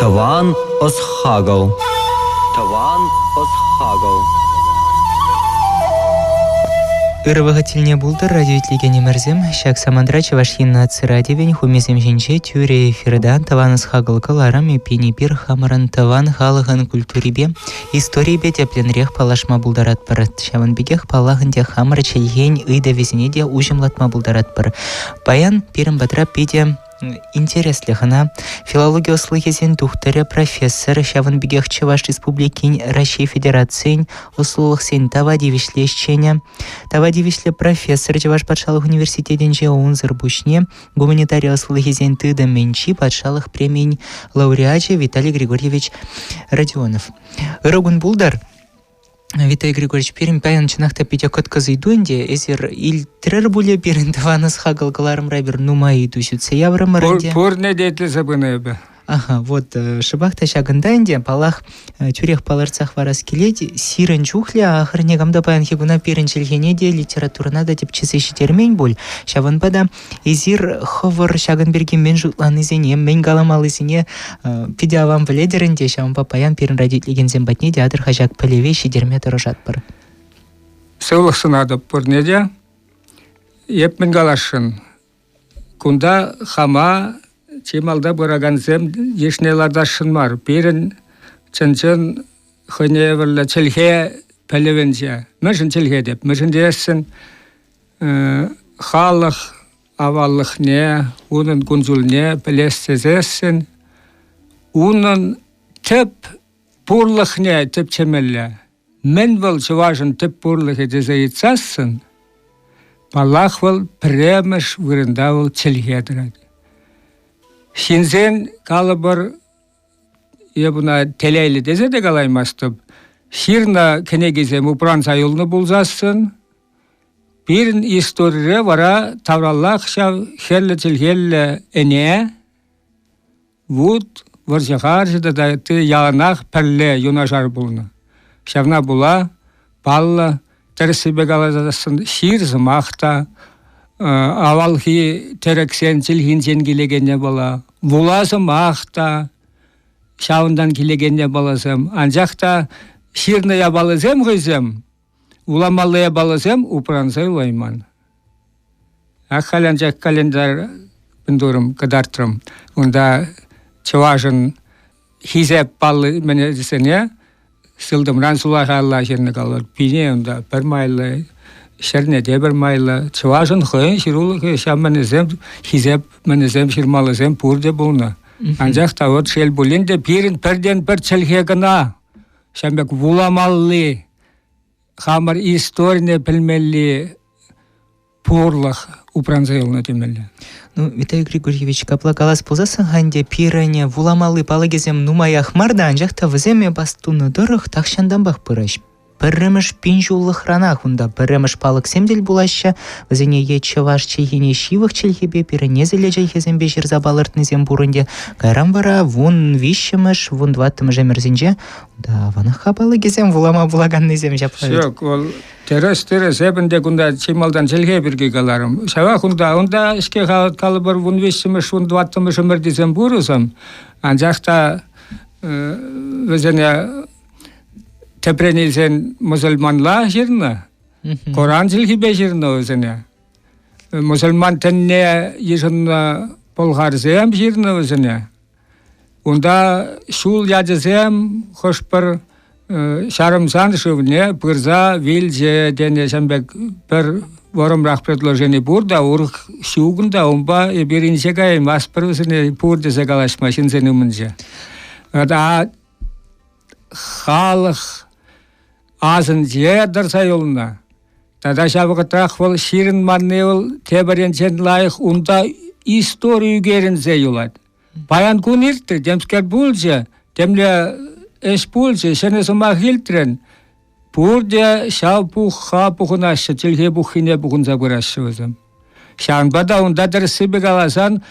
Тӑван ӑс-хакӑл. Тӑван ӑс-хакӑл. Ырӑ вӑхӑт тӗлне пултӑр, радио итлекенӗмӗрсем. Ҫак самантра Чӑваш Ен наци радиовӗн хумӗсем ҫинче тӳрӗ эфирта тӑван ӑс-хакӑл кӑларӑм эппин эпир хамӑрӑн тӑван халӑхӑн культурипе, историйӗпе тӗплӗнрех паллашма пултаратпӑр. Ҫавӑн пекех, паллах ӗнтӗ, хамӑр чӗлхен ыйтӑвӗсене те уҫӑмлатма пултаратпӑр. Паян пирӗн патра питӗ интереслӗ хӑна, филологи ӑслӑхӗсен тухтӑрӗ, профессор, ҫавӑн пекех Чӑваш Республикин Раҫҫей Федерацийӗн ӑслӑлӑхсен тава тивӗҫлӗ ӗҫченӗ, тава тивӗҫлӗ профессор Чӑваш патшалӑх университетӗнче унсӑр пуҫне гуманитари ӑслӑлӑхӗсен тытӑмӗнчи патшалӑх премийӗн лауреачӗ Виталий Григорьевич Родионов. Ырӑ кун пултӑр! Виталий Григорьевич, пирӗн паян чӑнах та питӗ кӑткӑс ыйту ӗнтӗ. Эсир илтрӗр пулӗ пирӗн тӑван ӑс-хакӑл кӑларӑмра эпир нумай ыйту сӳтсе яврӑмӑр ӗнтӗ. Пурне те итлесе пынӑ эпӗ. Аха, вот шӑпах та ҫакӑнта ӗнтӗ, паллах, тӳрех палӑртсах хӑварас килет, сирӗн чухлӗ ахӑр никам та паянхи куна пирӗн чӗлхене те, литературӑна та тӗпчесе ҫитермен пуль. Ҫавӑнпа та Эсир хӑвӑр ҫакӑн пирки мӗн шутланисене, мӗн каламаллисене питӗ аван пӗлетӗр ӗнтӗ, ҫавӑнпа паян пирӗн радио итлекенсем патне театр хаҫат пӗлӗве ҫитерме тӑрӑшатпӑр. Сывлӑх сунатӑп пурне те. Эп мӗн каласшӑн? Кунта хама чи малта пыракансем йышне лартасшӑн мар. Пирӗн чӑн-чӑн хӑйне евӗрлӗ чӗлхе пӗлӗвӗнче. Мӗншӗн чӗлхе теп? Мӗншӗн тесен Халӑх аваллӑхне, унӑн кун-ҫулне пӗлес тесессӗн унӑн тӗп пурлӑхне тӗпчемелле. Мӗн вӑл чӑвашӑн тӗп пурлӑхӗ тесе ыйтсассӑн, паллах, вӑл пӗрремӗш вырӑнта вӑл чӗлхе тӑрать. Ҫынсен, калӑпӑр, эп ӑна телейлӗ тесе те калаймастӑп, ҫырнӑ кӗнекисем упранса юлнӑ пулсассӑн Пирӗн историре вара тавраллах ҫав хӗрлӗ чӗлхеллӗ ӗне, вут, вӑрҫӑ-харҫӑ тата ытти яланах пӗрле юнашар пулнӑ. Ҫавна пула, паллӑ, тӗрӗссипе каласассӑн ҫыр сӑмах та авалхи тӗрӗксен чӗлхинчен килекен япала, вула сӑмах та ҫавӑнтан килекен япаласем. Анчах та ҫырнӑ япаласем хӑйсем Вуламалли япаласем упранса юлайман. Ак халь анчах календарь турӑм, кӑтартрӑм. Унта чӑвашӑн хисеп палли мӗнӗсене сылтӑмран сулахалла ҫырнӑ калӑр. Пине унта пӗр майлӑ, ҫӗрне те пӗр майлӑ. Чӑвашӑн хӑйӗн ҫырулӑхӗ ҫав мӗнӗсем, хисеп мӗнӗсем ҫырмаллисем пурте пулнӑ. Анчах та вот шел пулин те пирӗн пӗртен-пӗр чӗлхе кӑна ҫавӑн пек вуламалли, хамӑр историне пӗлмелли пурлӑх упранса юлнӑ темелле. Ну, Виталий Григорьевич, капла калас пулсассӑн-ха ӗнтӗ пирӗн вуламалли палӑкӗсем нумаях мар та, анчах та вӗсем эп астунӑ тӑрӑх тахҫантанпах пыраҫ. Пӗрремӗш пин ҫуллӑхранах унта пӗрремӗш палӑксем тӗл пулаҫҫӗ. Вӗсене е чӑваш чӗлхине ҫывӑх чӗлхепе, пирӗн несӗллӗ чӗлхесемпе ҫырса палӑртнисем пур ӗнтӗ. Кайран вара 13-мӗш, 14-мӗш ӗмӗрсенче Да, ванаха палӑкӗсем вулама пулаканнисем ҫапла. Ҫук, вӑл тӗрӗс, тӗрӗс. Эп ӗнтӗ кунта чи малтан чӗлхе пирки каларӑм. Ҫавах унта, унта ӗҫке калӑпӑр 13-мӗш, 14-мӗш ӗмӗртисем пур усам. Анчах та вӗсене тӗпрен илсен мӑсӑльманла ҫырнӑ. Коран чӗлхипе ҫырнӑ вӗсене. Мӑсӑльман тӗнне йышӑннӑ пӑлхарсем ҫырнӑ вӗсене. Унта ҫул ячӗсем хӑш-пӗр Ҫарӑмсан шывне пырса вилчӗ тенӗ ҫавӑн пек пӗр вӑрӑмрах предложени пур та урӑх ҫук та унпа эпир инҫе каяймастпӑр вӗсене пур тесе калаҫма ҫынсен умӗнче. Тата халӑх асӑнче тӑрса юлнӑ. Тата ҫав вӑхӑтрах вӑл ҫырӑнманни вӑл тепӗр енчен лайӑх унта истори ӳкерӗнсе юлать. Паян кун иртрӗ, темскер пулчӗ, темле ӗҫ пулчӗ, ҫӗнӗ сӑмах илтрӗн. Пурте ҫав пухха пухӑнаҫҫӗ, чӗлхе пуххине пухӑнса пыраҫҫӗ вӗсем. Ҫавӑнпа та унта тӗрӗссипе каласан,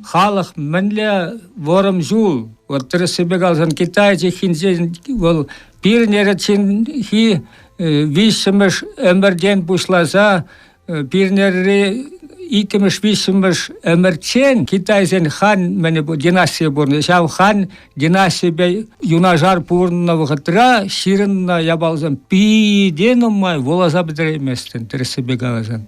халӑх мӗнле вӑрӑм ҫул, вот тӗрӗссипе каласан, Китай чӗлхинчен вӑл пирӗн эречченхи виҫҫӗмӗш ӗмӗртен пуҫласа пирӗн эрери Иккӗмӗш, виҫҫӗмӗш ӗмӗрччен китайсен хан мӗнӗ династийӗ пурӑннӑ. Ҫав хан династийӗпе юнашар пурӑннӑ вӑхӑтра ҫырӑннӑ япаласем питӗ нумай вуласа пӗтерейместӗн, тӗрӗссипе каласан.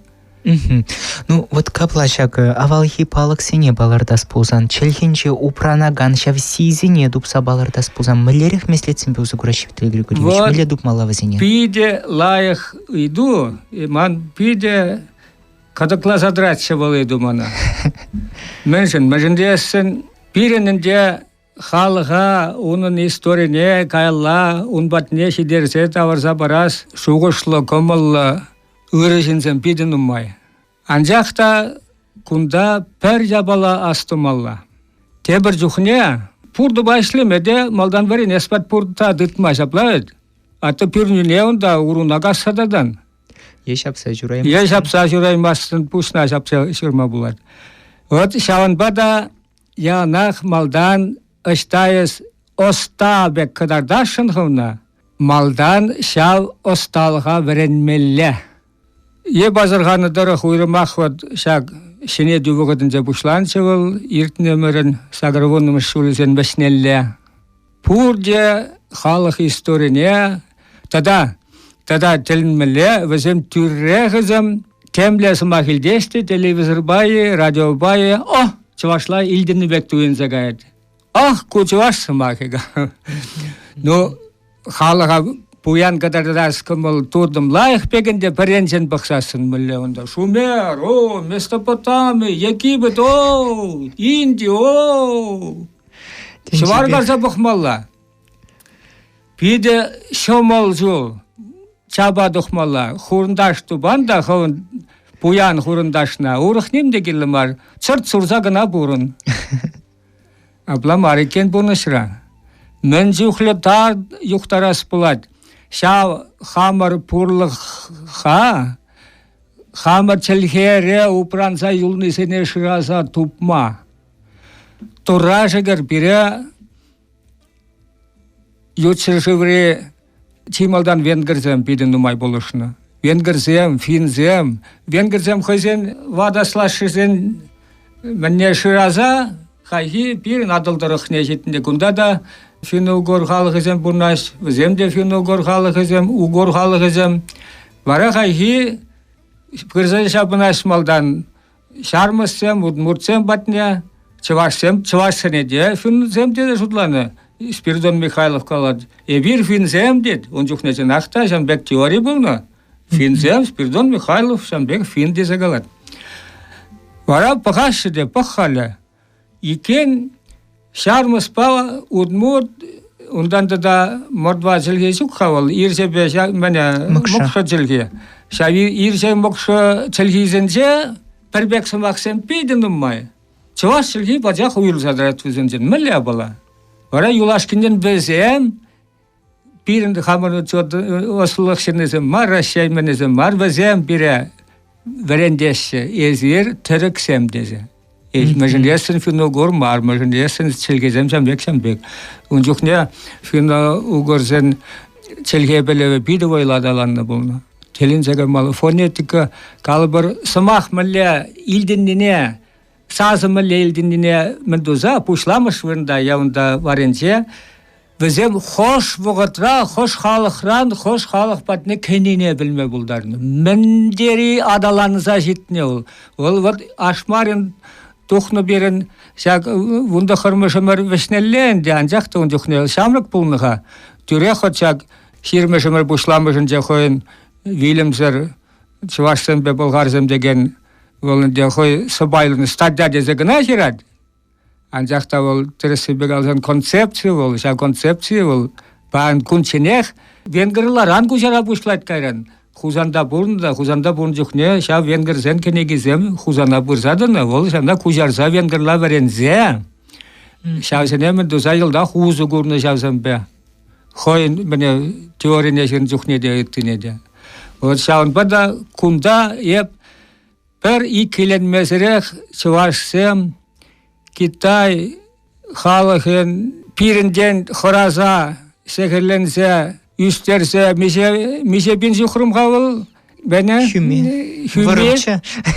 Ну, вот капла ҫак авалхи палӑксене палӑртас пулсан, чӗлхинче упранакан ҫав сийсене тупса палӑртас пулсан, мӗнлерех меслетсемпе усӑ кураҫҫӗ Виталий Григорьевич? Вот Мӗнле тупмалла вӗсене? Питӗ лайӑх ыйту. Ман питӗ кӑтӑкласа тӑратчӗ вӑл ыйту мана. Мӗншӗн? Мӗншӗн тесен пирӗн ӗнтӗ халӑха унӑн историне каялла ун патне ҫитерсе тавӑрса парас шухӑшлӑ, кӑмӑллӑ ырӑ ҫынсем питӗ нумай. Анчах та кунта пӗр япала астумалла. Тепӗр чухне пуртӑпа ӗҫлеме те малтан вӗренес пат пурта тытма ҫапла вӗт. А то пӳрнӳне унта уруна касса татан. Е ҫапса ҫураймастӑн. Е ҫапса ҫураймастӑн, пуҫна ҫапса ҫурма пулать. Вот ҫавӑнпа та яланах малтан ӑҫта эс ӑста пек кӑтартасшӑн хӑвна, малтан ҫав ӑсталӑха вӗренмелле. Эп асӑрханӑ тӑрӑх уйрӑмах вот ҫак ҫӗнетӳ вӑхӑтӗнче пуҫланчӗ вӑл иртнӗ ӗмӗрӗн 80-мӗш ҫулӗсен вӗҫнелле. Пурте халӑх историне тата тата тӗлӗнмелле вӗсем тӳррехӗсем темле сӑмах илтеҫ те телевизорпа-и, радиопа-и, о, чӑвашла илтӗннӗ пек туйӑнса каять. Ах, ку чӑваш сӑмахӗ. Ну, халӑха пуян кӑтартас кӑмӑл туртӑм лайӑх пек ӗнтӗ пӗр енчен пӑхсассӑн мӗнле унта Шумер, о, Месопотами, Египет, о, Инди, о. Ҫӑвар карса пӑхмалла. Питӗ ҫӑмӑл ҫул. Чапа тухмалла. Хурӑнташ тупан та хӑвӑн пуян хурӑнташна урӑх ним те кирлӗ мар. Чӑрт сурса кӑна пурӑн. Апла мар иккен пурнӑҫра. Мӗн чухлӗ тар юхтарас пулать, ҫав хамӑр пурлӑха хамӑр чӗлхере упранса юлнисене шыраса тупма. Турра шӗкӗр пире ют ҫӗршыври чи малтан венгрсем питӗ нумай пулӑшнӑ. Венгрсем, финсем. Венгрсем хӑйсен ватӑ аслашшӗсен мӗнне шыраса хайхи пирӗн Атӑл тӑрӑхне ҫитнӗ. Кунта та финно-угор халӑхӗсем пурӑнаҫ, вӗсем те финно-угор халӑхӗсем, угор халӑхӗсем. Вара хайхи пырса ҫапӑнаҫ малтан ҫармӑссем, удмуртсем патне, чӑвашсем, чӑвашсене те финсем тесе шутланӑ. Спиридон Михайлов калать, эпир финсем тет. Ун чухне чӑнах та ҫавӑн пек теори пулнӑ. Финсем, Спиридон Михайлов ҫавӑн пек фин тесе калать. Вара пӑхаҫҫӗ те, пӑх халӗ. Иккен ҫармӑспа удмурт, унтан тата мордва чӗлхи ҫук-ха вӑл, ирҫепе мӗне мӑкшӑ чӗлхи. Ҫав ирҫе мӑкшӑ чӗлхисенче пӗр пек сӑмахсем питӗ нумай. Чӑваш чӗлхи пачах уйрӑлса тӑрать вӗсенчен. Мӗнле япала? Вара юлашкинчен вӗсем пирӗн хамӑр ӑслӑлӑх ҫыннисем мар, Раҫҫей мӗнӗсем мар, вӗсем пире вӗрентеҫҫӗ. Эсир тӗрӗксем тесе. Мӗншӗн финно-угор мар, мӗншӗн чӗлхесем ҫам пек ҫам пек. Ун чухне финно-угорсен чӗлхе пӗлӗвӗ питӗ вӑйлӑ аталаннӑ пулнӑ. Тӗлӗнсе каймалла. Фонетика, калӑпӑр, сӑмах мӗнле илтӗннине, сасӑ мӗнле илтӗннине мӗн туса пуҫламӑш вырӑнта е унта варринче Вӗсем хӑш вӑхӑтра, хӑш халӑхран хӑш халӑх патне кӗнине пӗлме пултарнӑ. Мӗн тери аталанса ҫитнӗ вӑл. Вӑл вот Ашмарин тухнӑ пирӗн ҫак вунтӑххӑрмӗш ӗмӗр вӗҫнелле ӗнтӗ, анчах та ун чухне ҫамрӑк пулнӑ-ха. Тӳрех вот ҫак ҫирмӗш ӗмӗр пуҫламӑшӗнче хӑйӗн вилӗмсӗр чӑвашсемпе пӑлхарсем текен вӑл ӗнтӗ хӑй сӑпайлӑн статья тесе кӑна ҫырать. Анчах та вӑл тӗрӗссипе каласан концепци вӑл, ҫав концепци вӑл паян кунчченех венгрларан куҫара пуҫлать кайран. Хусанта пурӑннӑ та, Хусанта пурӑннӑ чухне ҫав венгрсен кӗнекисем Хусана пырса тӑнӑ, вӑл ҫавна куҫарса венгрла вӗренсе ҫавсене мӗн туса йӑлтах усӑ курнӑ ҫавсемпе. Хӑйӗн мӗне теорине ҫырнӑ чухне те ыттине те. Вот ҫавӑнпа та кунта эп Пӗр иккӗленмесӗрех чӑвашсем Китай халӑхӗн пирӗнтен хӑраса, сехӗрленсе, ӳстерсе миҫе, миҫе пин ҫухрӑм-ха вӑл? Бене Хӳме. Хӳме. Вӑрӑмччӗ.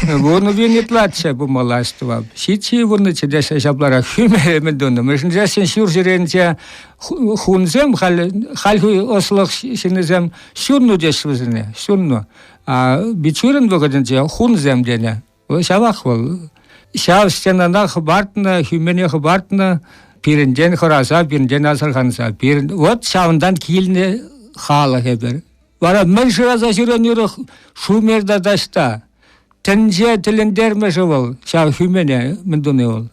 10 ытлаччӗ пулмалла астӑвап. Ҫиччӗ вуннӑччӗ теҫҫӗ ҫапларах хӳме мӗн тунӑ. Мӗншӗн ҫурҫӗренче хунсем халь хальхи ӑслӑх ҫыннисем ҫуннӑ теҫҫӗ вӗсене, ҫуннӑ. А Бичурин вӑхӑтӗнче хунсем тенӗ. Ҫавах вӑл. Ҫав стенана хӑпартнӑ, хӳмене хӑпартнӑ, пирӗнтен хӑраса, пирӗнтен асӑрханса. Пирӗн, вот ҫавӑнтан килнӗ халӑх эпир. Вара мӗн шыраса ҫӳренӗрех Шумер та таҫта. Тӗнче тӗлӗнтермӗшӗ вӑл, ҫав хӳмене мӗн туни вӑл.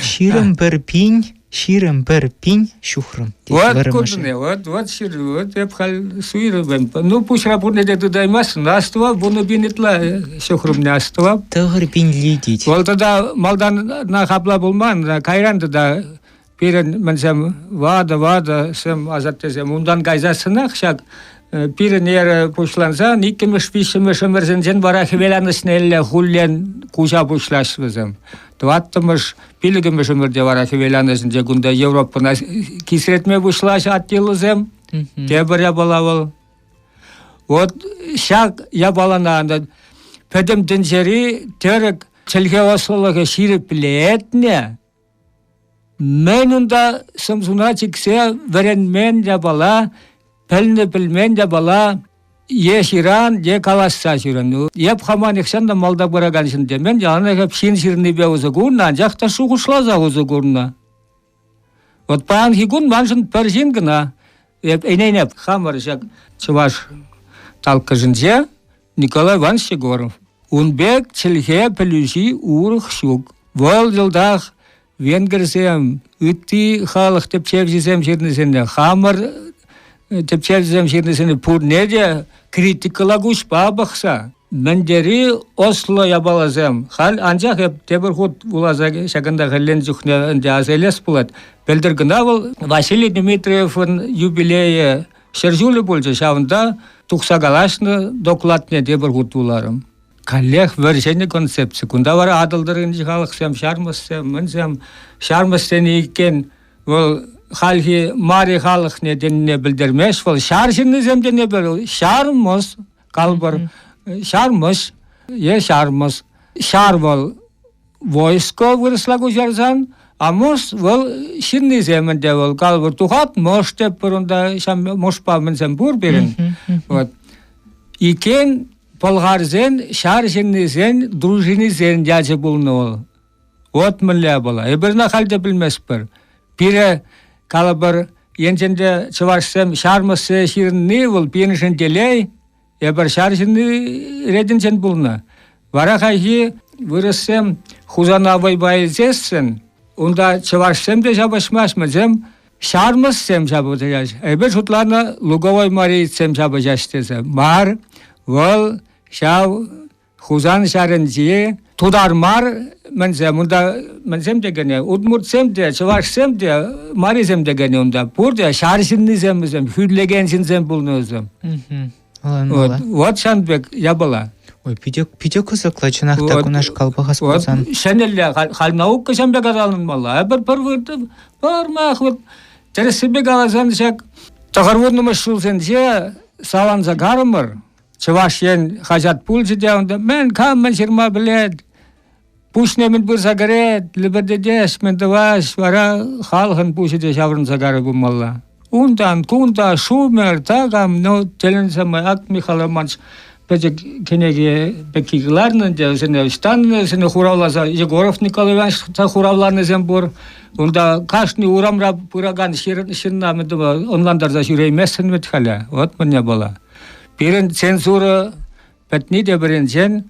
21 пин, 21 пин ҫухрӑм. Вот куртӑн вот, вот ҫыр, вот эп халь суйрӑм. Ну, пуҫра пурне те тытаймастӑн, астӑвап, 10 пин ытла ҫухрӑмне астӑвап. 9 пин литить. Вӑл тата малтан на хапла пулман, кайран тата пирӗн мӗнсем ватӑ-ватӑ сӗм асаттесем унтан кайсассӑнах ҫак пирӗн эра пуҫлансан иккӗмӗш виҫҫӗмӗш ӗмӗрсенчен вара хӗвеланӑҫнелле хуллен куҫа пуҫлаҫ вӗсем. Тӑваттӑмӗш, пилӗкӗмӗш ӗмӗрте вара хӗвеланӑҫӗнче кунта Европӑна кисретме пуҫлаҫ аттилӑсем. Тепӗр япала вӑл. Вот ҫак япалана пӗтӗм тӗнчери тӗрӗк чӗлхе ӑслӑлӑхӗ ҫирӗплетнӗ. Мӗн унта сӑмсуна чиксе вӗренмен япала, пӗлнӗ-пӗлмен япала е ҫыран, е калаҫса ҫыран. Эп хама нихҫан та малта пыракан ҫын темен, яланах эп ҫын ҫырнипе усӑ курнӑ, анчах та шухӑшласа усӑ курнӑ. Вот паянхи кун маншӑн пӗр ҫын кӑна. Эп ӗненеп хамӑр ҫак чӑваш талккӑшӗнче Николай Иванович Егоров. Ун пек чӗлхе пӗлӳҫи урӑх ҫук. Вӑл йӑлтах венгрсем, ытти халӑх тӗпчевҫисем ҫырнисене, хамӑр тӗпчевҫӗсем ҫырнисене пурне те критикӑла куҫпа пӑхса мӗн тери ӑслӑ япаласем. Халь анчах эп тепӗр хут вуласа ҫакӑнта хӗллен чухне ӗнтӗ аса илес пулать. Пӗлтӗр кӑна вӑл Василий Дмитриевӑн юбилейӗ 100 ҫулӗ пулчӗ, ҫавӑнта тухса калаҫнӑ докладне тепӗр хут вуларӑм. Каллех вӗр-ҫӗнӗ концепци. Кунта вара Атӑл тӑрӑхӗнчи халӑхсем, ҫармӑссем, мӗнсем, ҫармӑссене иккен вӑл хальхи мари халӑхне тенине пӗлтермест, вӑл ҫар ҫыннисем тенине пӗл, ҫармӑс, калпӑр, ҫармӑс е ҫармӑс. Ҫар вӑл войско вырӑсла куҫарсан, а мӑш вӑл ҫыннисем ӗнтӗ вӑл калӑпӑр тухать мӑш тетпӗр унта ҫав мӑшпа мӗнсем пур пирӗн. Вот. Иккен пӑлхарсен ҫар ҫыннисен дружинисен ячӗ пулнӑ вӑл. Вот мӗнле япала. Эпир ӑна халь те пӗлместпӗр. Пире, калӑпӑр, енчен те чӑвашсем ҫармӑссе ҫырӑнни вӑл пирӗншӗн телей, Эпир ҫар ҫынни ретӗнчен пулнӑ. Вара хайхи вырӑссем Хусана вӑйпа илсессӗн унта чӑвашсем те ҫапӑҫмасть, вӗсем ҫармӑссем ҫапӑҫаҫ. Эпир шутланӑ луговой марийцем ҫапӑҫаҫ тесе. Мар, вӑл ҫав Хусан ҫарӗнчи тутар мар мӗнсем унта мӗнсем те кӗнӗ, удмуртсем те, чӑвашсем те, марисем те кӗнӗ унта. Пурте ҫар ҫыннисем вӗсем, хӳтӗлекен ҫынсем пулнӑ вӗсем. Вот, вот ҫавӑн пек япала. Ой, питӗ, питӗ кӑсӑклӑ, чӑнах та кунашкал пӑхас пулсан. Ҫӗнӗлле, халь наука ҫавӑн пек аталанмалла. Эпир пӗр пӗрмах вот тӗрӗссипе каласан ҫак 90-мӗш ҫулсенче саланса карӑмӑр. Чӑваш Ен хаҫат пулчӗ те унта мӗн кам мӗн ҫырма пӗлет, пуҫне мӗн пырса кӗрет, лӗпӗртетес, мӗн тӑвас, вара халӑхӑн пуҫӗ те ҫаврӑнса карӗ пулмалла. Унтан кунта Шумер, такам, ну, тӗлӗнсе май, ак Михаил Романович пӗчӗк кӗнеке пекки кӑларнӑ ӗнтӗ, вӗсене ӑҫтан вӗсене хуравласа Егоров Николай Иванович та хуравланисем пур. Унта кашни урамра пыракан ҫынна мӗн тума ӑнлантарса ҫӳрейместӗн вӗт халӗ. Вот мӗн япала. Пирӗн цензура пӗтни те пӗринчен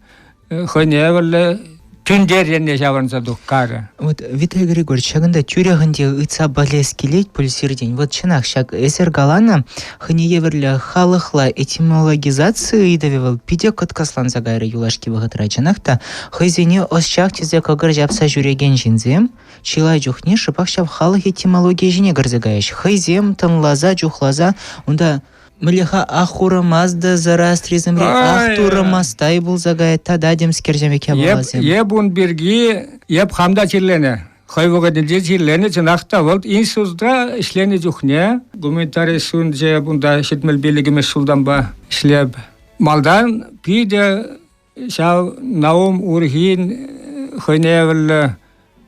хӑйне евӗрлӗ тӳнтер енне ҫаврӑнса тухкарӗ. Вот, Виталий Григорьевич, ҫакӑнта тӳрех ӗнтӗ ыйтса пӗлес килет пуль сиртен. Вот чӑнах ҫак эсир каланӑ хӑйне евӗрлӗ халӑхла этимологизаци ыйтӑвӗ вӑл питӗ кӑткӑсланса кайрӗ юлашки вӑхӑтра. Чӑнах та хӑйсене ӑсчах тесе кӑкӑр ҫапса ҫӳрекен ҫынсем чылай чухне шӑпах ҫав халӑх этимологийӗ ҫине кӗрсе каяҫ. Хӑйсем тӑнласа, чухласа унта Мӗнле-ха ах урамас зороастризмри ах турамастай пулса каять тата темскерсем пек япаласем. Эп ун пирки эп хам та чирленӗ. Хӑй вӑхӑтӗнче чирленӗ чӑнах та вӑл институтра ӗҫленӗ чухне гуманитари институтӗнче унта 75-мӗш ҫултанпа ӗҫлеп. Малтан питӗ ҫав Наум Урхин хӑйне евӗрлӗ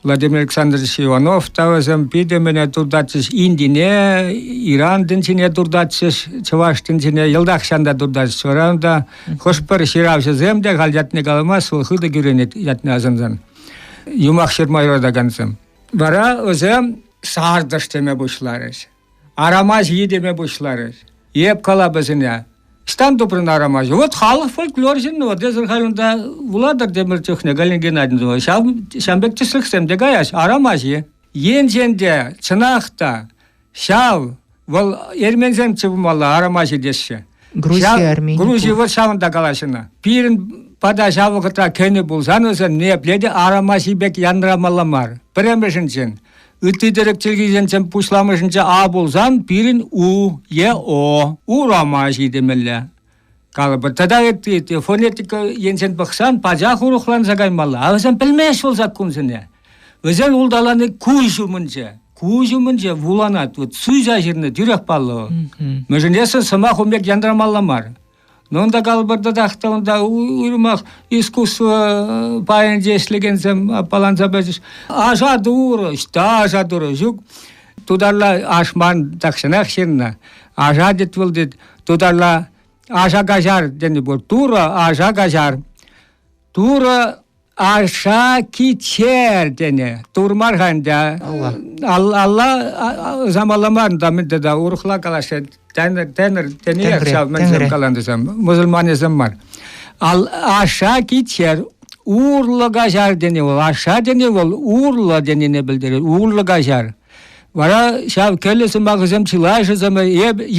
Владимир Александрович Иванов та вӗсем питӗ мӗне туртатчӗҫ Индине, Иран тӗнчине туртатчӗҫ, чӑваш тӗнчине йӑлтах ҫанта туртатчӗҫ. Вара унта хӑш-пӗр ҫыравҫӑсем те халь ятне каламасть, вӑл хытӑ кӳренет ятне асӑнсан. Юмах ҫырма юратакансем. Вара вӗсем сартӑш теме пуҫларӗҫ. Арама ҫи теме пуҫларӗҫ. Эп калап вӗсене, Ӑҫтан тупрӑн арама ҫи? Вот халӑх фольклор ҫынни, вот эсӗр халь унта вулатӑр темӗр чухне Галина Геннадьевна, ҫав, ҫав пек тӗслӗхсем те каяҫ, арама ҫи. Енчен те, чӑнах та, ҫав вӑл эрменсемччӗ пулмалла, арама ҫи теҫҫӗ. Грузи Армени. Грузи вот ҫавӑнта калаҫӑнӑ. Пирӗн пата ҫав вӑхӑтра кӗнӗ пулсан вӗсем ниепле те арама ҫи пек янрамалла мар. Пӗрремӗшӗнчен, Ытти тӗрӗк чӗлхисенчен пуҫламӑшӗнче А пулсан пирӗн У е О урама ҫитемелле. Калӑпӑр, тата ытти фонетика енчен пӑхсан пачах урӑхланса каймалла. А вӗсем пӗлмеҫҫӗ вӑл саккунсене. Вӗсен улталани куҫ умӗнче. Куҫ умӗнче вуланать. Вот суйса ҫырнӑ тӳрех паллӑ вӑл. Мӗншӗн тесен сӑмах ун пек янтрамалла мар. Ну, унта калӑпӑр татах та унта уйрӑмах искусство пайӗнче ӗҫлекенсем аппаланса пычӗҫ. Аша турӑ, ӑҫта аша турӑ? Ҫук. Тутарла ашман тахҫанах ҫырнӑ. Аша тет вӑл тет. Тутарла аша каҫар тени пур. Турӑ аша каҫар. Турӑ Аша кичер тенӗ. Тур мар-ха ӗнтӗ. Алла. Алла ӑсамалла мар та мӗн тата урӑхла калаҫҫӗ. Тенӗр, тенӗр, тениех ҫав мӗнсем каланисем. Мусульманӗсем мар. Аша кичер урлӑ каҫар тени вӑл. Аша тени вӑл урлӑ тенине пӗлтерет. Урлӑ каҫар. Вара ҫав кӗлӗ сӑмахӗсем чылайӑшӗсем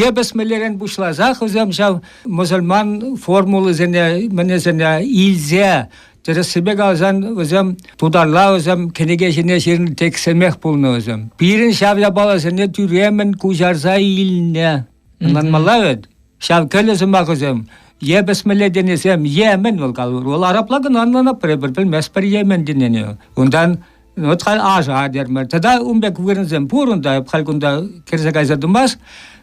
епӗсмеллерен пуҫласах вӗсем ҫав мӑсӑльман формулӑсене, мӗнесене илсе тӗрӗссипе каласан вӗсем тутарла вӗсем кӗнеке ҫине ҫырнӑ текстсемех пулнӑ вӗсем. Пирӗн ҫав япаласене тӳремӗн куҫарса илнӗ. Ӑнланмалла вӗт? Ҫав кӗлӗ сӑмахӗсем е пӗсмӗлле тенисем, е мӗн вӑл калӑр? Вӑл арабла кӑна ӑнланатпӑр эпир, пӗлместпӗр е мӗн тенине. Унтан вот халь аша термӗр. Тата ун пек вырӑнсем пур унта, халь кунта кӗрсе кайса тӑмасть.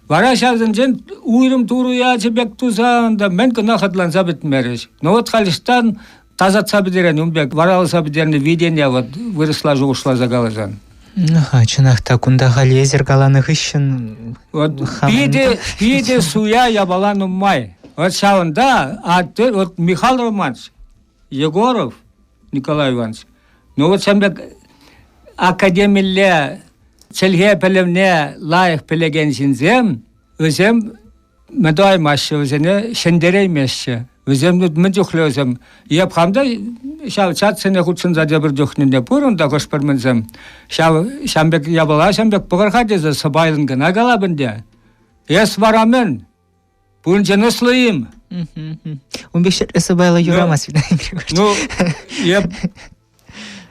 Вара ҫавсенчен уйрӑм турӑ ячӗ пек туса унта мӗн кӑна хӑтланса пӗтмерӗҫ. Ну вот халь ӑҫтан тасатса пӗтерен ун пек вараласа пӗтернӗ витене вот вырӑсла шухӑшласа каласан. Аха, чӑнах та кунта халь эсир каланӑ хыҫҫӑн вот питӗ питӗ суя япала нумай. Вот ҫавӑнта атте вот Михаил Романович Егоров Николай Иванович ну вот ҫавӑн пек академилле чӗлхе пӗлӗвне лайӑх пӗлекен ҫынсем вӗсем мӗн тӑваймаҫҫӗ вӗсене ҫӗнтереймеҫҫӗ. Вӗсем мӗн чухлӗ вӗсем. Эп хам та ҫав чатсене хутшӑнса тепӗр чухне пур унта хӑш-пӗр мӗнсем. Ҫав ҫам пек япала ҫам пек пӑхӑр-ха тесе сӑпайлӑн кӑна калап ӗнтӗ. Эс вара мӗн? Пунчӑн ӑслӑ-им? Ун пек ҫӗрле сӑпайлӑ юрамасть. Ну, эп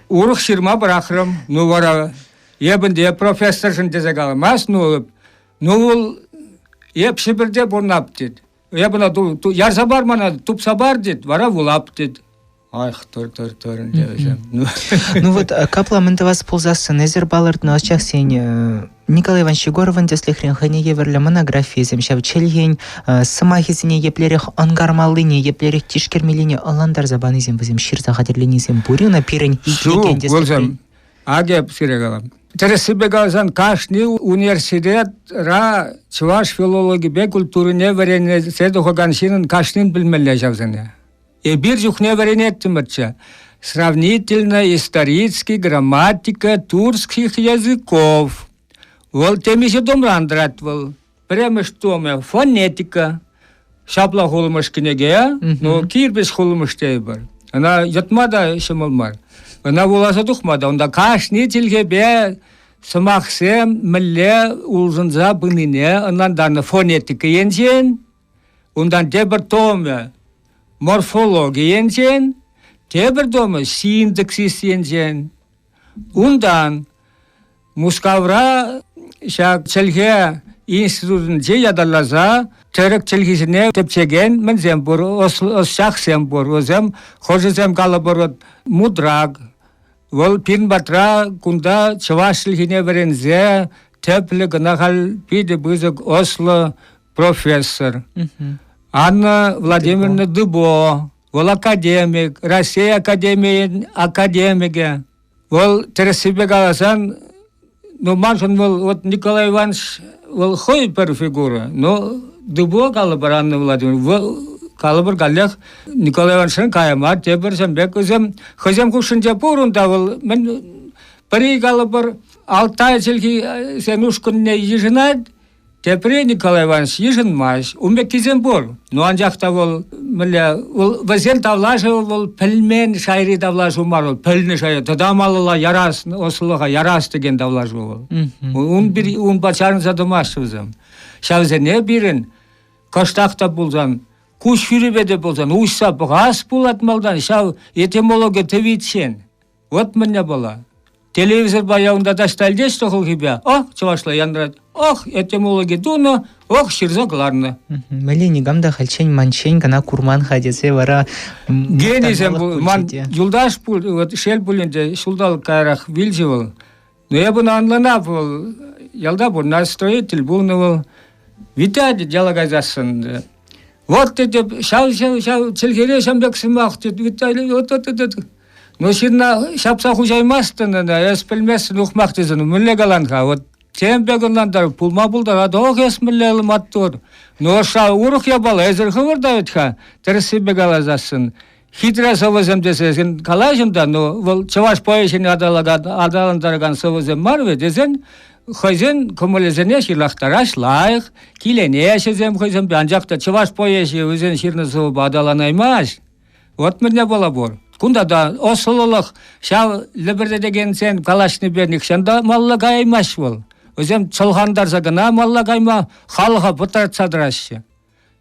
урӑх ҫырма пӑрахрӑм. Ну вара эп ӗнтӗ эп профессоршӑн тесе каламасть, ну Ну вӑл эп Ҫӗпӗрте пурӑнап тет. Эп ӑна ярса пар мана, тупса пар тет, вара вулап тет. Ах, тӑр тӑр тӑр ӗнтӗ вӗсем. Ну вот капла мӗн тӑвас пулсассӑн эсир палӑртнӑ ӑсчахсен Николай Иванович Егоровӑн тӗслӗхрен хӑйне евӗрлӗ монографийӗсем ҫав чӗлхен сӑмахӗсене еплерех ӑнкармаллине, еплерех тишкермеллине ӑнлантарса панисем вӗсем ҫырса хатӗрленисем пур-и ӑна пирӗн итлекен тӗслӗхрен? Акӑ сире калам. Тӗрӗссипе каласан, кашни университетра чӑваш филологипе культурине вӗренсе тухакан ҫыннӑн кашнин пӗлмелле ҫавсене. Эпир чухне вӗренеттӗмӗрччӗ. Сравнительно-исторический грамматика турских языков. Вӑл темиҫе томран тӑрать вӑл. Пӗрремӗш томӗ фонетика. Ҫапла хулӑмӑш кӗнеке, ну, кирпӗч хулӑмӑш тейӗпӗр. Ӑна йӑтма та ҫӑмӑл мар. Ӑна вуласа тухма та унта кашни чӗлхепе сӑмахсем мӗнле улшӑнса пынине ӑнлантарнӑ фонетика енчен, унтан тепӗр томӗ морфологи енчен, тепӗр томӗ синтаксис енчен. Унтан Мускавра ҫак чӗлхе институтӗнче ятарласа тӗрӗк чӗлхисене тӗпчекен мӗнсем пур, ӑсчахсем пур. Вӗсем хӑшӗсем калӑпӑр мудрак. Вӑл пирӗн патра кунта чӑваш чӗлхине вӗренсе тӗплӗ кӑна халь питӗ пысӑк ӑслӑ профессор. Анна Владимировна Дыбо, вӑл академик, Раҫҫей академийӗн академикӗ. Вӑл тӗрӗссипе каласан, ну маншӑн вӑл вот Николай Иванович вӑл хӑй пӗр фигура, но Дыбо калӑпӑр Анна Владимировна, вӑл калӑпӑр каллех Николай Ивановичран кая мар, тепӗр пек вӗсем хӑйсем хушшинче пур унта вӑл мӗн пӗри калӑпӑр Алтай чӗлхисен ушкӑнне йышӑнать, Тепри Николай Иванович йышӑнмасть. Ун пеккисем пур. Ну анчах та вӑл мӗнле вӑл вӗсен тавлашӑвӗ вӑл пӗлмен шайри тавлашу мар вӑл пӗлнӗ шайри тата малалла ярас ӑслӑха ярас текен тавлашу вӑл. Ун пир унпа чарӑнса тӑмаҫҫӗ вӗсем. Ҫавсене пирӗн кӑштах та пулсан куҫ хӳрипе те пулсан уҫса пӑхас пулать малтан ҫав этимологи тӑвиччен. Вот мӗн япала. Телевизорпа я унта таҫта илтеҫ хӑлхипе. Ох, чӑвашла янрать. Ох, этимологи тунӑ, ох, ҫырса кӑларнӑ. Мӗнле никам та хальччен манччен кӑна курман-ха тесе вара Генийсем ман юлташ пул, вот шел пулин те ҫулталӑк каярах вилчӗ вӑл. Но эпӗ ӑна ӑнланап вӑл ялта пурӑнать, строитель пулнӑ вӑл. Витя тет яла кайсассӑн. Вот тетӗп, ҫав ҫав ҫав чӗлхере ҫам пек сӑмах тет, Виталий, вот вот вот. Ну, ҫынна ҫапса хуҫаймастӑн ӑна, эс пӗлместӗн ухмах тесен, мӗнле калан-ха? Вот тем пек ӑнлантар, пулма пултарать, ох, эс мӗнле маттур. Ну, ӑшша урӑх япала, эсир хӑвӑр та вӗт-ха, тӗрӗссипе каласассӑн. Хитре сӑвӑсем тесе калаҫӑн та, ну, вӑл чӑваш поэзине аталантаракан сӑвӑсем мар вӗт, тесен хӑйсен кӑмӑлӗсене ҫырлахтараҫ лайӑх, киленеҫӗсем хӑйсемпе, анчах та чӑваш поэзийӗ вӗсен ҫырнӑ сӑвӑпа аталанаймасть. Вот мӗн япала пур. Кунта та ӑслӑлӑх ҫав лӗпӗртетекенсен калаҫнипе нихҫан та малла каяймасть вӑл. Вӗсем чӑлхантарса кӑна малла кайма халӑха пӑтратса тӑраҫҫӗ.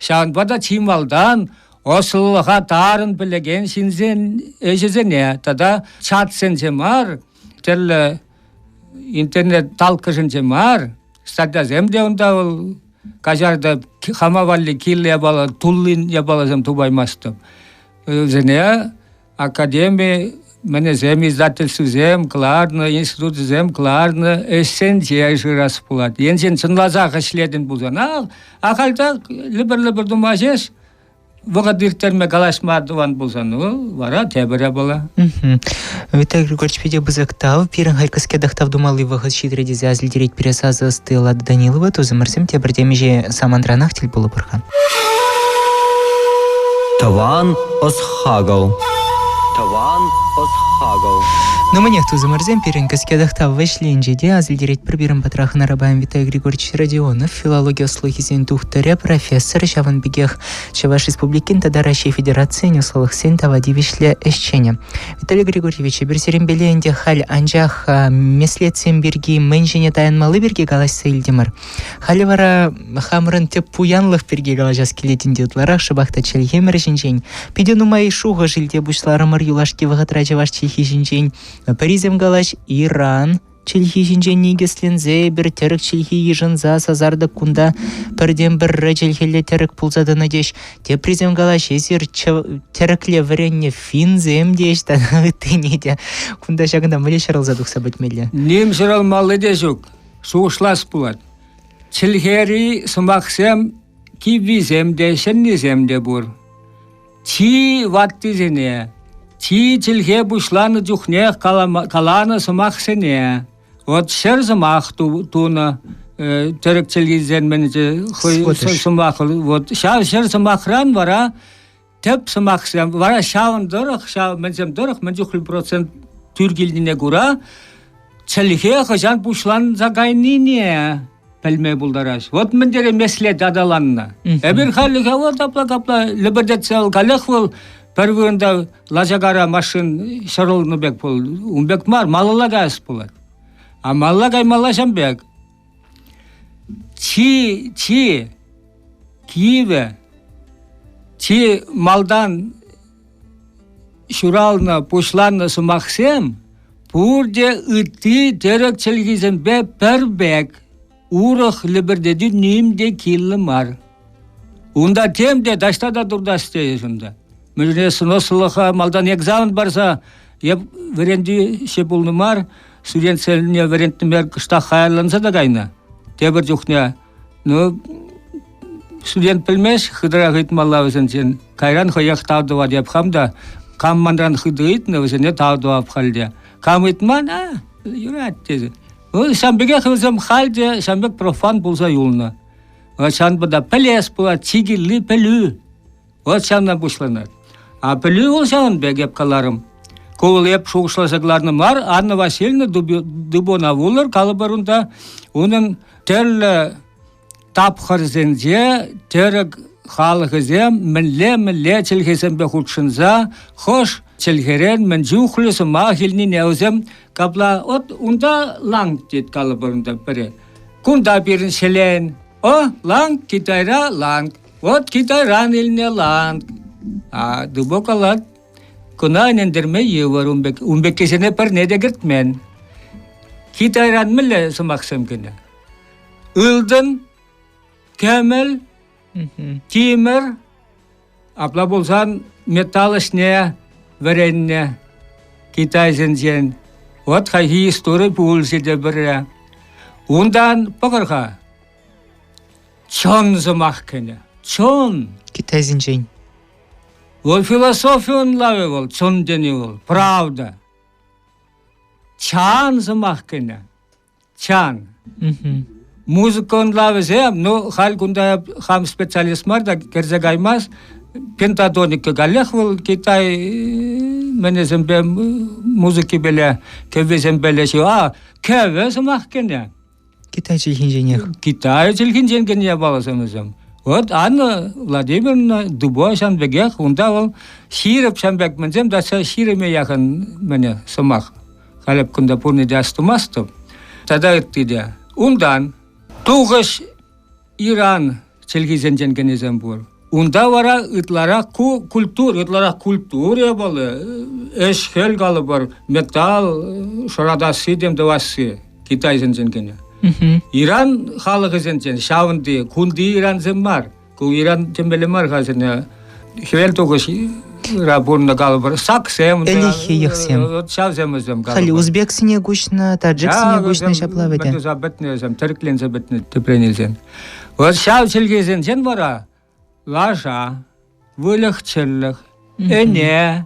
Ҫавӑнпа та чи малтан ӑслӑлӑха тарӑн пӗлекен ҫынсен ӗҫӗсене тата чатсенче мар, тӗрлӗ интернет талккӑшӗнче мар, статьясем те унта вӑл каҫарта хама валли кирлӗ япала, туллин япаласем тупаймастӑп. Вӗсене академи мӗнӗсем, издательствӑсем кӑларнӑ, институтсем кӑларнӑ ӗҫсенче шырас пулать. Енчен чӑнласах ӗҫлетӗн пулсан, ахаль так лӗпӗр-лӗпӗр тума ҫеҫ вӑхӑт ирттерме калаҫма тӑван пулсан, ну, вара тепӗр япала. Виталий Григорьевич, питӗ пысӑк тав. Пирӗн халь кӗске тӑхтав тумалли вӑхӑт ҫитрӗ тесе асилтерет пире сасӑ ӑсти Лада Данилова. Тусӑмӑрсем тепӗр темиҫе самантранах тӗл пулӑпӑр-ха. Тӑван ӑс-хакӑл. Тӑван ӑс-хакӑл. Ну, мӗнех, тусӑмӑрсем, пирӗн кӗске тӑхтав вӗҫленчӗ те асилтеретпӗр пирӗн патра хӑнарапа Виталий Григорьевич Родионов, филологи ӑслӑхӗсен тухтӑрӗ, профессор, ҫавӑн пекех Чӑваш Республикин тата Раҫҫей Федерацийӗн ӑслӑлӑхсен тава тивӗҫлӗ ӗҫченӗ. Виталий Григорьевич, эпир сирӗнпеле ӗнтӗ халь анчах меслетсем пирки мӗн ҫине таянмалли пирки калаҫса илтӗмӗр. Халӗ вара хамӑрӑн тӗп пуянлӑх пирки калаҫас килет ӗнтӗ ытларах шӑпах та чӗлхемӗр ҫинчен. Питӗ нумай шухӑш илте пуҫларӑмӑр юлашки вӑхӑтра чӑваш чӗлхи ҫинчен. Пӗрисем калаҫ Иран чӗлхи ҫинчен никӗсленсе эпир тӗрӗк чӗлхи йышӑнса сасартӑк кунта пӗртен-пӗрре чӗлхеллӗ тӗрӗк пулса тӑнӑ теҫ. Теприсем калаҫ, эсир тӗрӗкле вӗреннӗ финсем теҫ тата ыттине те. Кунта ҫакӑнта мӗнле ҫӑрӑлса тухса пӗтмелле? Ним ҫӑрӑлмалли те ҫук. Шухӑшлас пулать. Чӗлхери сӑмахсем киввисем те, ҫӗннисем те пур. Чи ваттисене, чи чӗлхе пуҫланӑ чухнех каланӑ сӑмахсене, вот ҫӗр сӑмах тунӑ тӗрӗк чӗлхисен мӗнче хӑй сӑмах, вот ҫав ҫӗр сӑмахран вара тӗп сӑмахсем вара ҫавӑн тӑрӑх, ҫав мӗнсем тӑрӑх мӗн чухлӗ процент тӳр килнине кура чӗлхе хӑҫан пуҫланса кайнине пӗлме пултараҫ. Вот мӗн тери меслет аталаннӑ. Эпир хальлӗхе вот апла-капла лӗпӗртетсе вӑл каллех вӑл пӗр вырӑнта лачакара машин ҫӑрӑлнӑ пек пул. Ун пек мар, малалла каяс пулать. А малалла каймалла ҫам пек. Чи, чи кивӗ, чи малтан ҫуралнӑ, пуҫланнӑ сӑмахсем пурте ытти тӗрӗк чӗлхисемпе пӗр пек, урӑх лӗпӗртетӳ ним те кирлӗ мар. Унта тем те таҫта та туртас тейӗш унта. Мӗншӗн ӑслӑлӑха малтан экзамен парса эп вӗрентӳҫӗ пулнӑ мар, студентсене вӗрентнӗ кӑштах хаярланса та кайнӑ. Тепӗр чухне, ну, Студент пӗлмест, хытӑрах ыйтмалла вӗсенчен. Кайран хӑех тав тӑвать эп хам та. Кам манран хытӑ ыйтнӑ, вӗсене тав тӑвап халь те. Кам ыйтман, а, юрать тесе. Ну, ҫавӑн пекех вӗсем халь те ҫавӑн пек профан пулса юлнӑ. Ҫавӑнпа та пӗлес пулать, чи кирли пӗлӳ. Вот ҫавна пуҫланать. А пӗлӳ вӑл ҫавӑн пек эп каларӑм. Ку вӑл эп шухӑшласа кӑларнӑ мар, Анна Васильевна Дубона вулӑр, калӑпӑр унта. Унӑн тӗрлӗ тапхӑрсенче тӗрӗк халӑхӗсем мӗнле-мӗнле чӗлхесемпе хутшӑнса хӑш чӗлхерен мӗн чухлӗ сӑмах илнине вӗсем капла вот унта ланг тет калӑпӑр унта пӗре. Кунта пирӗн ҫӗлен. О, ланг Китайра ланг. Вот Китайран илнӗ ланг. А Дубо калать, кӑна ӗнентерме йывӑр ун пек. Ун пеккисене пӗрне те кӗртмен. Китайран мӗнле сӑмахсем кӗнӗ? Ылтӑн, кӗмӗл, тимӗр, апла пулсан металл ӗҫне вӗреннӗ китайсенчен. Вот хайхи истори пулчӗ те пӗрре. Унтан пӑхӑр-ха, чӑн сӑмах кӗнӗ. Чӑн. Китайсенчен. Вӑл философи ӑнлавӗ вӑл, чӑн тени вӑл, правда. Чан сӑмах кӗнӗ. Чан. Музыка ӑнлавӗсем, ну, халь кунта хам специалист мар та кӗрсе каймасть. Пентатоника каллех вӑл Китай мӗнӗсемпе музыкипеле, кӗввисемпеле а кӗвӗ сӑмах кӗнӗ. Китай чӗлхинченех. Китай чӗлхинчен кӗнӗ япаласем вӗсем. Вот Анна Владимировна Дубо ҫавӑн пекех унта вӑл ҫирӗп ҫавӑн пек мӗнсем тата ҫирӗме яхӑн мӗне сӑмах. Халь эп кунта пурне те астумастӑп. Тата ытти те. Унтан Тухӑҫ Иран чӗлхисенчен кӗнисем пур. Унта вара ытларах ку культура, ытларах культура вӑл, ӗҫ-хӗл калӑпӑр, металл шӑратасси тем тӑвасси китайсенчен кӗнӗ. Иран халӑхӗсенчен ҫавӑнти кунти ирансем мар. Ку Иран темелле мар-ха сене. Хӗвел тухӑҫра пурӑннӑ калӑпӑр. Саксем. Ӗлӗкхи йӑхсем. Ҫавсем вӗсем калӑпӑр. Халь узбексене куҫнӑ, таджиксене куҫнӑ ҫапла вӗт. Туса пӗтнӗ вӗсем, тӗрӗкленсе пӗтнӗ тӗпрен илсен. Вот ҫав чӗлхесенчен вара лаша, выльӑх-чӗрлӗх, ӗне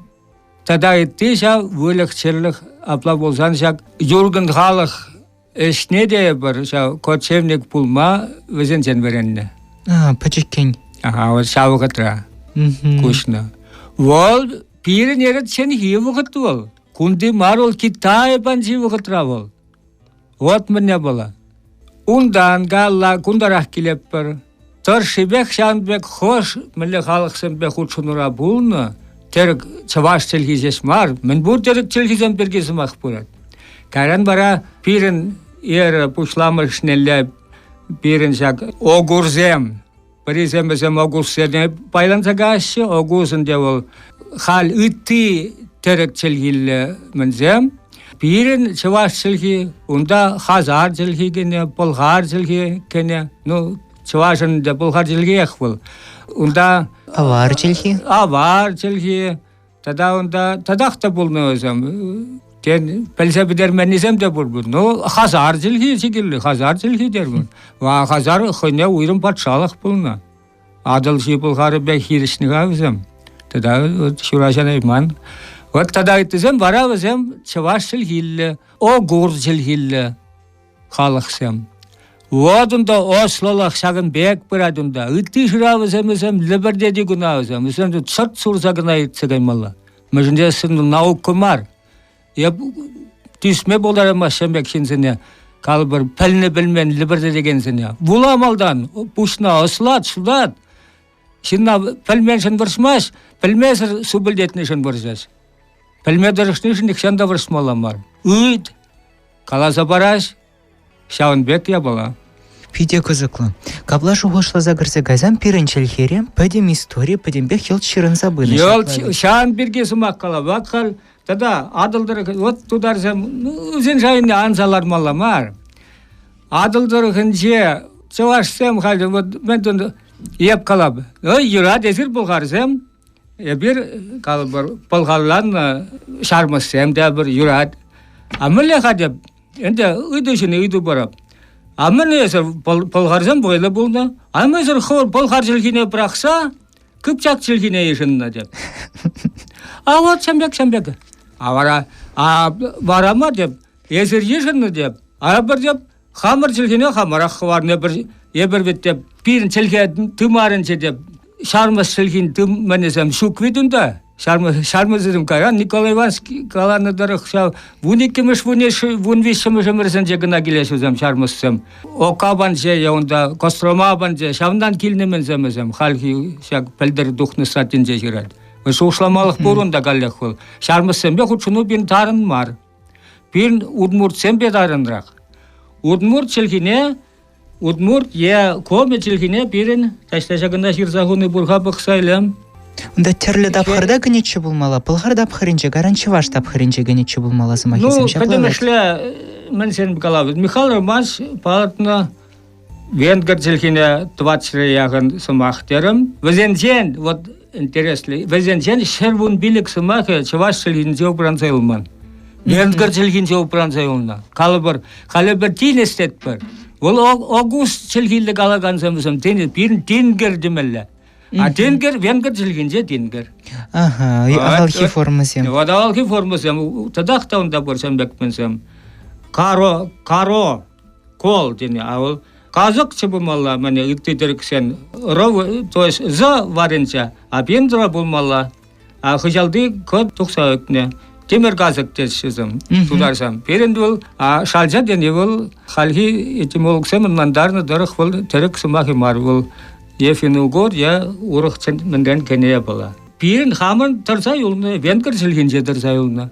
тата ытти ҫав выльӑх-чӗрлӗх апла пулсан ҫак юркӑн халӑх Ӗҫне те эпир ҫав кочевник пулма вӗсенчен вӗреннӗ. А, пӗчӗккен. Ага, вот ҫав вӑхӑтра куҫнӑ. Вӑл пирӗн эрӗтченхи вӑхӑт вӑл. Кунти мар вӑл Китай панчи вӑхӑтра вӑл. Вот мӗне была. Унтан калла кунтарах килетпӗр. Тӑршшипех ҫавӑн пек хӑш мӗнле халӑхсемпе хутшӑнура пулнӑ, тӗрӗк чӑваш чӗлхи ҫеҫ мар, мӗнпур тӗрӗк чӗлхисем пирки сӑмах пырать. Кайран вара пирӗн эра пуҫламӑшнелле пирӗн ҫак огурсем, пӗрисем вӗсем огурсене пайланса каяҫҫӗ, огуз ӗнтӗ вӑл халь ытти тӗрӗк чӗлхиллӗ мӗнсем. Пирӗн чӑваш чӗлхи, унта хазар чӗлхи кӗнӗ, пӑлхар чӗлхи кӗнӗ. Ну, чӑвашӑн ӗнтӗ пӑлхар чӗлхиех вӑл. Унта Авар чӗлхи? Авар чӗлхи, тата унта татах та пулнӑ вӗсем. Тен, пӗлсе пӗтерменнисем те пур пуль. Ну, хазар чӗлхи чи кирли, хазар чӗлхи термин. Хазар хӑйне уйрӑм патшалӑх пулнӑ. Атӑлҫи Пӑлхарӗпе хирӗҫнӗ-ха вӗсем. Тата ҫураҫанайман. Вот тата ыттисем вара вӗсем чӑваш чӗлхиллӗ, огур чӗлхиллӗ халӑхсем. Вот унта ӑслӑлӑх ҫакӑн пек пырать унта. Ытти шыравӗсем вӗсем лӗпӗртети кӑна вӗсем. Вӗсем сӑрт сурса кӑна иртсе каймалла. Мӗншӗн тесен наука мар. Эп тӳсме пултараймасть пек ҫынсене, калӑпӑр, пӗлнӗ-пӗлмен лӗпӗртетекенсене. Вула малтан, пуҫна ӑслат, ҫутат. Ҫынна пӗлменшӗн вӑрҫмасть, пӗлмесӗр супӑльтетнишӗн вӑрҫать. Пӗлме тӑрӑшнишӗн нихҫан та вӑрҫмалла мар. Ыйт, каласа параҫ, Ҫавӑн пек япала. Питӗ кӑсӑклӑ. Капла шухӑшласа кӗрсе кайсан пирӗн чӗлхере пӗтӗм истори пӗтӗмпех йӑлт ҫырӑнса пынӑ. Йӑлт ҫавӑн пирки сӑмах калавак халь. Тата Атӑл тӑрӑхӗ, вот тутарсем, ну, вӗсен шайне анса лармалла мар. Атӑл тӑрӑхӗнче чӑвашсем халь вот мӗн эп калап, ой, юрать эсир пӑлхарсем, эпир калӑпӑр пӑлхарланнӑ ҫармӑссем те пӗр юрать. А мӗнле-ха теп, Ӗнтӗ ыйту ҫине ыйту парап. А мӗн эсӗ пӑлхарсем вӑйлӑ пулнӑ, а мӗнсӗр хӑвӑр пӑлхар чӗлхине пӑрахса кыпчак чӗлхине йышӑннӑ теп. А вот ҫам пек, ҫам пек. А вара, а вара ма теп, эсир йышӑннӑ теп, а пӗр теп, хамӑр чӗлхене хамӑрах хӑварнӑ пӗр, эпир вӗт теп, пирӗн чӗлхе тымарӗнче теп, ҫармӑс чӗлхин тыммӗнӗсем ҫук вӗт унта. Ҫармӑсем кайран Николай Иванович каланӑ тӑрӑх ҫав 12-мӗш, 13-мӗш ӗмӗрсенче кӑна килеҫҫӗ ҫармӑссем. Ока панче е унта Кострома панче ҫавӑнтан килнӗ-мӗнсем вӗсем хальхи ҫак пӗлтӗр тухнӑ статйинче ҫырать. Шухӑшламалӑх пур унта каллех вӑл. Ҫармӑссемпе хутшӑну пирӗн тарӑн мар. Пирӗн удмуртсемпе тарӑнрах. Удмурт чӗлхине Удмурт е коми чӗлхине пирӗн таҫта ҫакӑнта ҫырса хуни пур-ха пӑхса илем. Унта тӗрлӗ тапхӑрта кӗнӗччӗ пулмалла. Пӑлхар тапхӑрӗнче, кайран чӑваш тапхӑрӗнче кӗнӗччӗ пулмалла сӑмахӗсем ну, ҫапла. Пӗтӗмӗшле мӗншӗн калав. Михаил Романович палӑртнӑ венгр чӗлхине тӑватҫӗре яхӑн сӑмах терӗм. Вӗсенчен, вот интереслӗ, вӗсенчен 115 сӑмахӗ чӑваш чӗлхинче упранса юлман. Венгр чӗлхинче упранса юлнӑ. Калӑпӑр, халӗ пӗр тинӗс тетпӗр. Вӑл огуз чӗлхиллӗ калакансем вӗсем тинӗс, пирӗн тинкер темелле. А тинкер венгр чӗлхинче тинкер. Ага, авалхи формӑсем. Вот авалхи формӑсем. Татах та унта пур ҫавӑн пек мӗнсем. Каро, каро, кол тени, а вӑл касӑкчӗ пулмалла, мӗне ытти тӗрӗксен ров, то есть з варринче, а пиндра пулмалла. А хыҫалти код тухса ӳкнӗ. Тимӗр касӑк теҫҫӗ тутарсем. Пирӗн вӑл а шалча тени вӑл хальхи этимологсем ӑнлантарнӑ тӑрӑх вӑл тӗрӗк сӑмахӗ мар вӑл. Е финугор, е урӑх мӗнрен кӗнӗ япала. Пирӗн хамӑн тӑрса юлнӑ, венгр чӗлхинче тӑрса юлнӑ.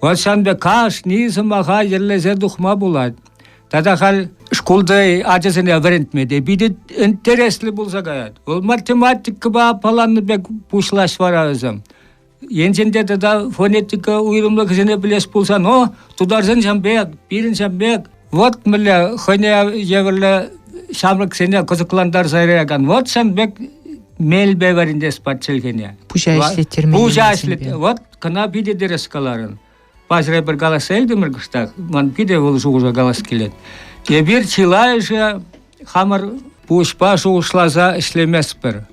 Вот ҫавӑн пек кашни сӑмаха йӗрлесе тухма пулать. Тата халь шкулта ачасене вӗрентме те питӗ интереслӗ пулса каять. Вӑл математикӑпа аппаланнӑ пек пуҫлаҫ вара вӗсем. Енчен те тата фонетика уйрӑмлӑхӗсене пӗлес пулсан, о, тутарсен ҫам пек, пирӗн ҫам пек. Вот мӗнле хӑйне евӗрлӗ ҫамрӑксене кӑсӑклантарса яракан. Вот ҫам пек мелпе вӗрентес пат чӗлхене. Пуҫа ӗҫлеттерме. Пуҫа ӗҫлет. Вот кӑна питӗ тӗрӗс каларӑн. Паҫӑр эпир калаҫса илтӗмӗр кӑштах, ман питӗ вӑл шухӑша калас килет. Эпир чылайӑшӗ хамӑр пуҫпа шухӑшласа ӗҫлеместпӗр.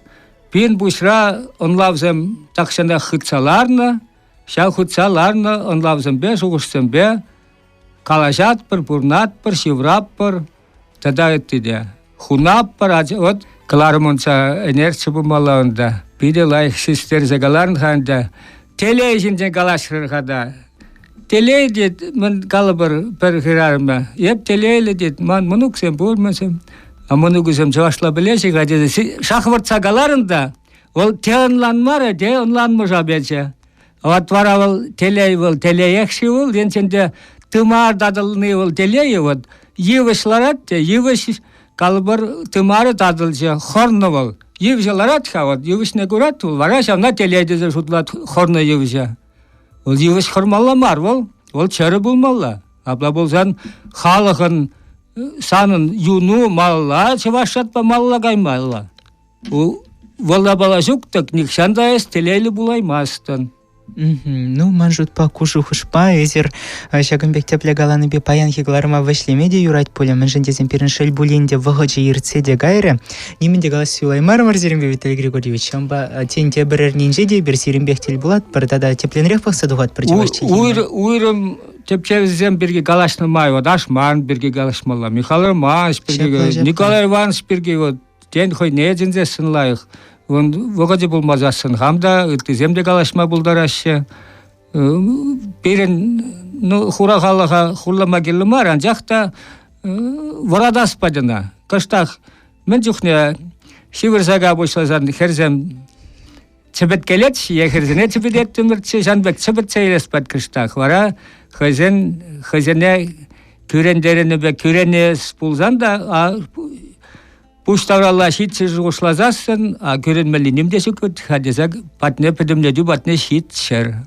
Пирӗн пуҫра ӑнлавсем тахҫанах хытса ларнӑ, ҫав хытса ларнӑ ӑнлавсемпе, шухӑшсемпе калаҫатпӑр, пурӑнатпӑр, ҫывратпӑр тата ытти те. Хунаппӑр, вот кӑларӑм унта ӗнерччӗ пулмалла унта. Питӗ лайӑх систерсе каларӑн-ха ӗнтӗ. Телей ҫинчен калаҫрӑр-ха та. Телей тет, мӗн калӑпӑр пӗр хӗрарӑма. Эп телейлӗ тет, ман мӑнуксем пур мӗнсем. А мӑнукӗсем чӑвашла пӗлеҫҫӗ-ха тесе шахвӑртса каларӑн та, вӑл те ӑнланмарӗ, те ӑнланмӑша печӗ. Вот вара вӑл телей вӑл телеех-ши вӑл, енчен те тымар татӑлни вӑл телейӗ вот. Йывӑҫ ларать те, йывӑҫ калӑпӑр тымарӗ татӑлчӗ, хӑрнӑ вӑл. Йывӑҫӗ ларать-ха вот, йывӑҫне курать вӑл, вара ҫавна телей тесе шутлать хӑрнӑ йывӑҫа. Вӑл йывӑҫ хӑрмалла мар вӑл, вӑл чӗрӗ пулмалла. Апла пулсан халӑхӑн санӑн юну малалла чӑваш ятпа малалла каймалла. Вӑл япала ҫук тӑк нихҫан та эс телейлӗ пулаймастӑн. Ну, ман шутпа, ку шухӑшпа эсир ҫакӑн пек тӗплӗ каланипе паянхи кӑларӑма вӗҫлеме те юрать пулӗ, мӗншӗн тесен пирӗн шел пулин те вӑхӑчӗ иртсе те кайрӗ. Нимӗн те калас юлаймарӑмӑр сирӗнпе, Виталий Григорьевич. Ҫавӑнпа тен тепӗр эрнинче те эпир сирӗнпех тӗл пулатпӑр тата тӗплӗнрех пӑхса тухатпӑр чӑваш чӗлхине. Уйрӑм тӗпчевсем пирки калаҫнӑ май вот Ашман пирки калаҫмалла, Михаил Романович пирки, Николай Иванович пирки вот Тен, хӑйне чӗнсессӗн лайӑх. Вӑхӑчӗ пулмасассӑн хам та, ыттисем те калаҫма пултараҫҫӗ. Пирӗн ну, хура халӑха хурлама кирлӗ мар, анчах та вӑратас пать ӑна. Кӑштах мӗн чухне ҫывӑрса пуҫласан хӗрсем чӗпӗткелет е хӗрсене чӗпӗтеттӗмӗрччӗ, ҫавӑн пек чӗпӗтсе илес пать кӑштах. Вара хӑйсен хӑйсене кӳрентернӗ пек кӳренес пулсан та пуҫ тавралла ҫитсе шухӑшласассӑн, а кӳренмелли ним те ҫук вӗт-ха тесе патне пӗтӗмлетӳ патне ҫитчӗр.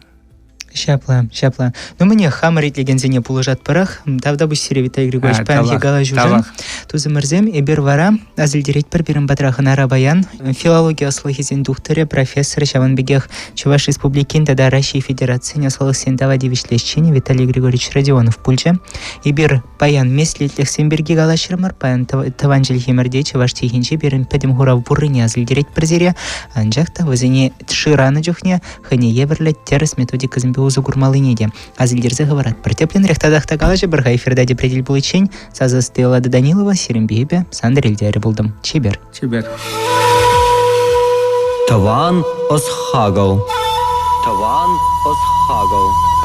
Ҫапла, ҫапла. Ну, мӗне хамӑр итлекенсене пулӑшатпӑрах. Тавтапуҫ сире, Виталий Григорьевич, паянхи калаҫушӑн. Тусӑмӑрсем, эпир вара асилтеретпӗр пирӗн патра хӑнара паян филологи ӑслӑхӗсен тухтӑрӗ, профессор, ҫавӑн пекех Чӑваш Республикин тата Раҫҫей Федерацийӗн ӑслӑлӑхсен тава тивӗҫлӗ ӗҫченӗ Виталий Григорьевич Родионов пулчӗ. Эпир паян меслетлӗхсем пирки калаҫрӑмӑр. Паян тӑван чӗлхемӗрте, чӑваш чӗлхинче пирӗн пӗтӗм хурав пуррине асилтеретпӗр сире. Анчах та вӗсене шыранӑ чухне хӑйне евӗрлӗ тӗрӗс методикӑсемпе усӑ курмаллине те асилтерсе хӑваратпӑр. Тӗплӗнрех татах та калаҫӑпӑр-ха эфирта тепре тӗл пуличчен. Сасӑ ӑсти Лада Данилова, сирӗнпе эпӗ Сандр Ильдярӗ пултӑм. Чипер. Чипер. Тӑван ӑс-хакӑл. Тӑван ӑс-хакӑл.